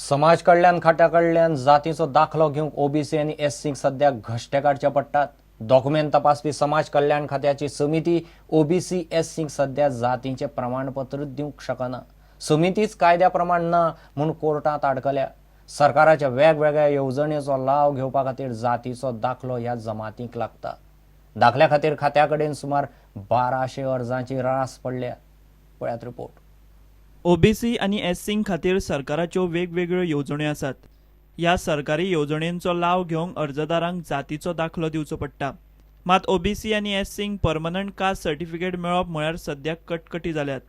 समाज कल्याण खात्या कडल्यान जातीचो दाखलो घेवंक ओबीसी आनी एससींक सद्याक घश्टे काडचे पडटात. डॉक्युमेंट तपासपी समाज कल्याण खात्याची समिती ओबीसी एससींक सद्या जातींचें प्रमाणपत्र दिवंक शकना. समितीच कायद्या प्रमाण ना म्हूण कोर्टांत आडकल्या. सरकाराच्या वेगवेगळ्या येवजणेचो लाव घेवपा खातीर जातीचो दाखलो ह्या जमातींक लागता. दाखल्या खातीर खात्या कडेन सुमार 1200 अर्जांची रास पडल्या. पळयात रिपोर्ट. ओबीसी आनी एससीं खातीर सरकाराच्यो वेगवेगळ्यो येवजण्यो आसात. ह्या सरकारी येवजणेंचो लाव घेवंक अर्जदारांक जातीचो दाखलो दिवचो पडटा. मात ओबीसी आनी एससींक परमनंट कास्ट सर्टिफिकेट मेळप म्हळ्यार सद्याक कटकटी जाल्यात.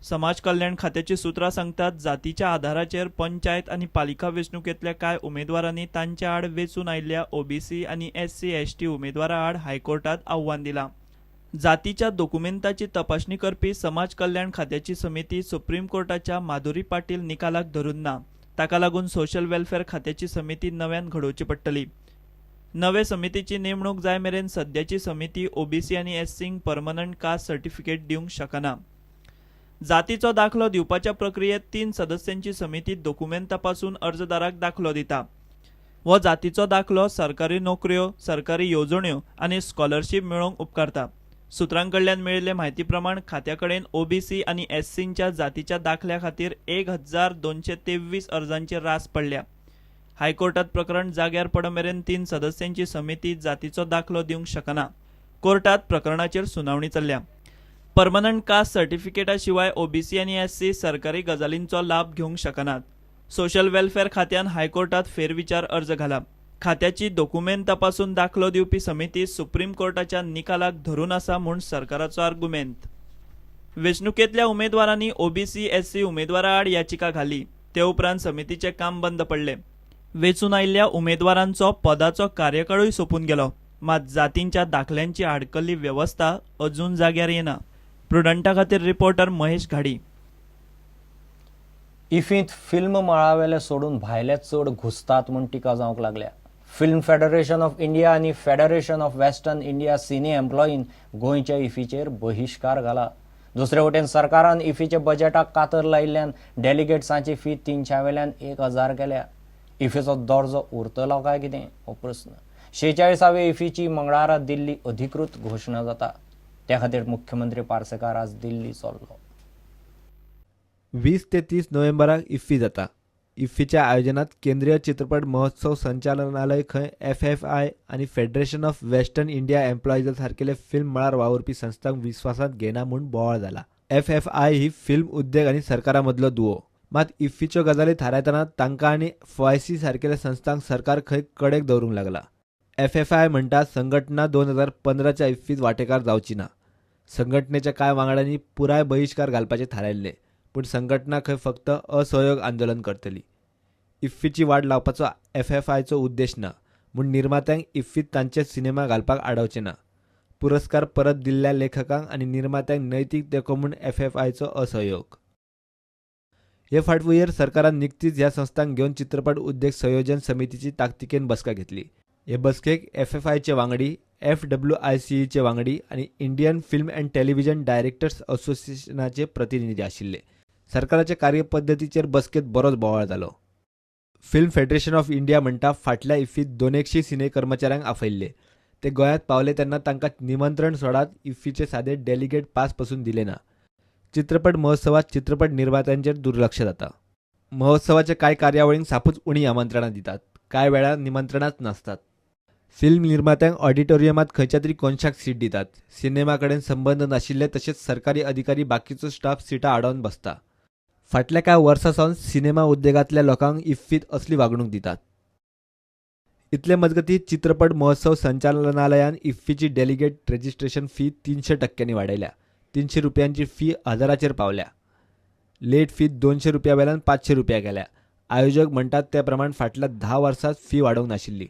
समाज कल्याण खात्याची सुत्रां सांगतात, जातीच्या आधाराचेर पंचायत आनी पालिका वेंचणुकेंतल्या कांय उमेदवारांनी तांच्या आड वेंचून आयिल्ल्या ओबीसी आनी एससी एसटी उमेदवारां आड हायकोर्टांत आव्हान दिलां. जातीच्या दोकुमेंताची तपासणी करपी समाज कल्याण खात्याची समिती सुप्रीम कोर्टाच्या माधुरी पाटील निकालाक धरून ना. ताका लागून सोशल वेलफेअर खात्याची समिती नव्यान घडोवची पडटली. नवे समितीची नेमणूक जाय मेरेन सद्याची समिती ओबीसी आनी एससींक परमनंट कास्ट सर्टिफिकेट दिवंक शकना. जातीचो दाखलो दिवपाच्या प्रक्रियेत 3 सदस्यांची समिती दोकुमेंत तपासून अर्जदाराक दाखलो दिता. हो जातीचो दाखलो सरकारी नोकऱ्यो, सरकारी येवजण्यो आनी स्कॉलरशीप मेळोवंक उपकारता. सुत्रां कडल्यान मेळिल्ले म्हायती प्रमाण खात्या कडेन ओबीसी आनी एससींच्या जातीच्या दाखल्या खातीर 1223 अर्जांची रास पडल्या. हायकोर्टात प्रकरण जाग्यार पड मेरेन 3 सदस्यांची समिती जातीचो दाखलो दिवंक शकना. कोर्टात प्रकरणाचेर सुनावणी चल्ल्या. परमनंट कास्ट सर्टिफिकेटा शिवाय ओबीसी आनी एससी सरकारी गजालींचो लाभ घेवंक शकनात. सोशल वेलफेअर खात्यान हायकोर्टात फेरविचार अर्ज घाला. खात्याची दोकुमेंत तपासून दाखलो दिवपी समिती सुप्रीम कोर्टाच्या निकालाक धरून आसा म्हूण सरकाराचो आर्गुमेंत. वेंचणुकेंतल्या उमेदवारांनी ओबीसी एससी उमेदवारा आड याचिका घाली. ते उपरांत समितीचें काम बंद पडलें. वेंचून आयिल्ल्या उमेदवारांचो पदाचो कार्यकाळूय सोंपून गेलो. मात जातींच्या दाखल्यांची आडकल्ली वेवस्था अजून जाग्यार येना. प्रुडंटा खातीर रिपोर्टर महेश घाडी. इफींत फिल्म मळावेले सोडून भायले चड घुसतात म्हूण टिका जावंक लागल्या. फिल्म फेडरेशन ऑफ इंडिया आनी federation of western India cine एम्प्लॉईन गोंयच्या इफीचेर बहिश्कार घाला. दुसरे वटेन सरकारान इफीच्या बजेटाक कातर लायिल्ल्यान डेलिगेट्सांची फी 300 वेल्यान 1000 केल्या. इफीचो दर्जो उरतलो काय कितें हो प्रस्न. 46व्या इफीची मंगळारा दिल्ली अधिकृत घोशणा जाता. त्या खातीर मुख्यमंत्री पार्सेकार आज दिल्ली चल्लो. 20 ते 30 नोव्हेंबराक इफ्फी जाता. इफ्फीच्या आयोजनात केंद्रीय चित्रपट महोत्सव संचालनालय खंय एफएफआय आनी federation of western India employees सारकेले फिल्म मळार वावुरपी संस्थांक विस्वासांत घेना म्हूण बोवाळ जाला. एफएफआय ही फिल्म उद्देग आनी सरकारा मदलो दुवो. मात इफ्फीच्यो गजाली थारायतना तांकां आनी एफआयसी सारकेल्या संस्थांक सरकार खंय कडेक दवरूंक लागला. एफएफआय म्हणटा संघटना 2015च्या इफ्फीत वांटेकार जावची ना. संघटनेच्या कांय वांगड्यांनी पुराय बहिश्कार घालपाचें थारायल्लें, पूण संघटना खंय फक्त असहयोग आंदोलन करतली. इफ्फीची वाड लावपाचो एफएफआयचो उद्देश ना म्हूण निर्मात्यांक इफ्फीत तांचे सिनेमा घालपाक आडावचे ना. पुरस्कार परत दिल्ल्या लेखकांक आनी निर्मात्यांक नैतीक तेंको म्हूण एफएफआयचो असहयोग. हे फाटभुंयेर सरकारान निकतीच ह्या संस्थांक घेवन चित्रपट उद्देग संयोजन समितीची ताकतिकेन बसका घेतली. हे बसकेक एफएफआयचे वांगडी, एफडब्ल्यूआयसीईचे वांगडी आनी Indian film and television directors असोसिएशनाचे प्रतिनिधी आशिल्ले. सरकाराच्या कार्यपद्दतीचेर बसकेत बरोच बोवाळ जालो. फिल्म फेडरेशन ऑफ इंडिया म्हणटा फाटल्या इफ्फीत 200 सिने कर्मचाऱ्यांक आफयल्ले. ते गोंयांत पावले तेन्ना तांकां निमंत्रण सोडात इफ्फीचे सादे डेलिगेट पास पसून दिले ना. चित्रपट महोत्सवात चित्रपट निर्मात्यांचेर दुर्लक्ष जाता. महोत्सवाच्या कांय कार्यावळींक सापूच उणी आमंत्रणां दितात, कांय वेळार निमंत्रणांच नासतात. फिल्म निर्मात्यांक ऑडिटोरियमात खंयच्या तरी कोनशाक सीट दितात. सिनेमा कडेन संबंद नाशिल्ले तशेंच सरकारी अधिकारी बाकीचो स्टाफ सिटां आडावन बसता. फाटल्या कांय वर्सां सावन सिनेमा उद्देगांतल्या लोकांक इफ्फीत असली वागणूक दितात. इतले मजगतीं चित्रपट महोत्सव संचालनालयान इफ्फीची डेलिगेट रजिस्ट्रेशन फी 300% वाडयल्या. 300 रुपयांची फी 1000चेर पावल्या. लेट फी 200 रुपया वेल्यान 500 रुपया केल्या. आयोजक म्हणटात ते प्रमाण फाटल्या 10 वर्सांत फी वाडोवंक नाशिल्ली.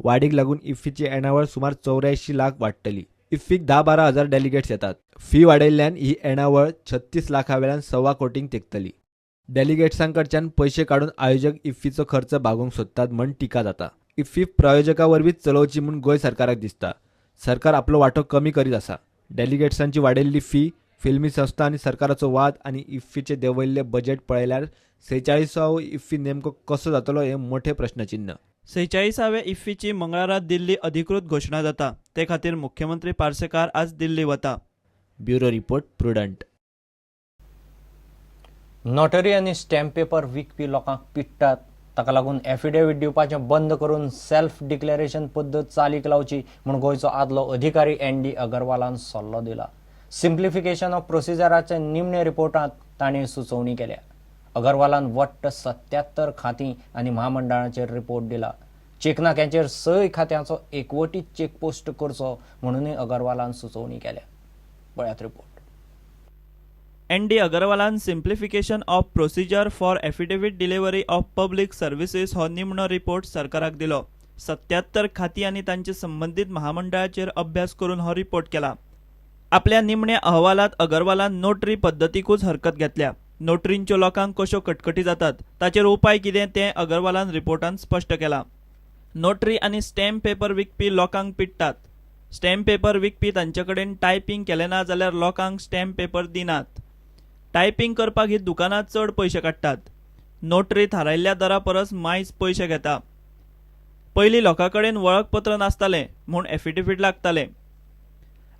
वाडीक लागून इफ्फीची येणावळ सुमार 84 लाख वाडटली. इफ्फीक 10-12 हजार डेलिगेट्स येतात. फी वाडयल्ल्यान ही येणावळ 36 लाखां वेल्यान 1.25 कोटींक तेंकतली. डेलिगेट्सांकडच्यान पयशे काडून आयोजक इफ्फीचो खर्च भागोवंक सोदतात म्हूण टिका जाता. इफ्फी प्रायोजका वरवींच चलोवची म्हूण गोंय सरकाराक दिसता. सरकार आपलो वांटो कमी करीत आसा. डेलिगेट्सांची वाडयल्ली फी, फिल्मी संस्था आनी सरकाराचो वाद आनी इफ्फीचे देंवयल्ले बजेट पळयल्यार 46वो इफ्फी नेमको कसो जातलो हें मोठें प्रश्नचिन्ह. 46व्या इफ्फीची मंगळारा दिल्ली अधिकृत घोशणा जाता. ते खातीर मुख्यमंत्री पार्सेकार आज दिल्ली वता. Bureau report, Prudent. Notary आनी स्टॅम्प पेपर विकपी लोकांक पिडटात. ताका लागून एफिडेवीट दिवपाचें बंद करून सेल्फ डिक्लेरेशन पद्दत चालीक लावची म्हूण गोंयचो आदलो अधिकारी एन डी अगरवालान सल्लो दिला. सिम्प्लिफिकेशन ऑफ प्रोसिजराच्या निमण्या रिपोर्टांत ताणें सुचोवणी केल्या. अगरवालान वट्ट 77 खातीं आनी म्हामंडळांचेर रिपोर्ट दिला. चेकनाक्यांचेर 6 खात्यांचो एकवटीत चेकपोस्ट करचो म्हणूनय अगरवालान सुचोवणी केल्या. पळयात रिपोर्ट. एन डी अगरवालान simplification of procedure for affidavit delivery of public services हो निमणो रिपोर्ट सरकाराक दिलो. 77 खातीं आनी तांचे संबंदीत महामंडळाचेर अभ्यास करून हो रिपोर्ट केला. आपल्या निमण्या अहवालांत अगरवालान नोटरी पद्दतीकूच हरकत घेतल्या. नोटरींच्यो लोकांक कश्यो कटकटी जातात ताचेर उपाय कितें तें अगरवालान रिपोर्टांत स्पश्ट केलां. नोटरी आनी स्टॅम्प पेपर विकपी लोकांक पिडटात. स्टॅम्प पेपर विकपी तांचे कडेन टायपींग केलें ना जाल्यार लोकांक स्टॅम्प पेपर दिनात. टायपींग करपाक ही दुकानां चड पयशे काडटात. नोटरी थारायल्ल्या दरा परस मायज पयशे घेता. पयलीं लोकां कडेन वळखपत्र नासतालें म्हूण एफिडेवीट लागतालें.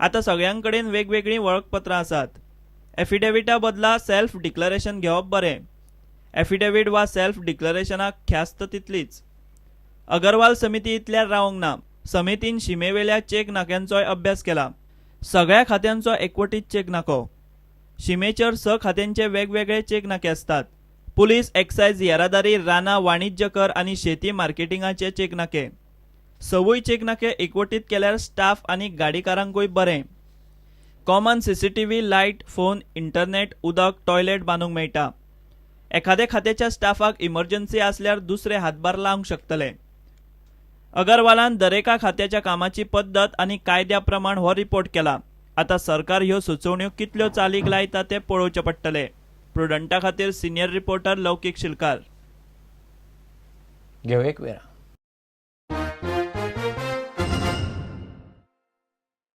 आतां सगळ्यां कडेन वेगवेगळीं वळखपत्रां आसात. एफिडेविटा बदला सेल्फ डिक्लरेशन घेवप बरें. एफिडेवीट वा सेल्फ डिक्लरेशनाक ख्यास्त तितलीच. अगरवाल समिती इतल्यार रावंक ना. समितीन शिमेवेल्या चेक नाक्यांचोय अभ्यास केला. सगळ्या खात्यांचो एकवटीत चेक नाको. शिमेचेर 6 खात्यांचे वेगवेगळे चेक नाके आसतात. पुलीस, एक्सायज, येरादारी, रानां, वाणिज्य कर आनी शेती मार्केटिंगाचे चेक नाके. 6 चेक नाके एकवटीत केल्यार स्टाफ आनी गाडीकारांकूय बरें. Common CCTV, light, phone, internet, उदक, टॉयलेट बांदूंक मेळटा. एखाद्या खात्याच्या स्टाफाक इमर्जन्सी आसल्यार दुसरे हातभार लावंक शकतले. अगरवालान दरेका खात्याच्या कामाची पद्दत आनी कायद्या प्रमाण हो रिपोर्ट केला. आतां सरकार ह्यो सुचोवण्यो कितल्यो चालीक लायता तें पळोवचें पडटलें. प्रुडंटा खातीर सिनियर रिपोर्टर लौकीक शिलकार. घेवं एक वेळा.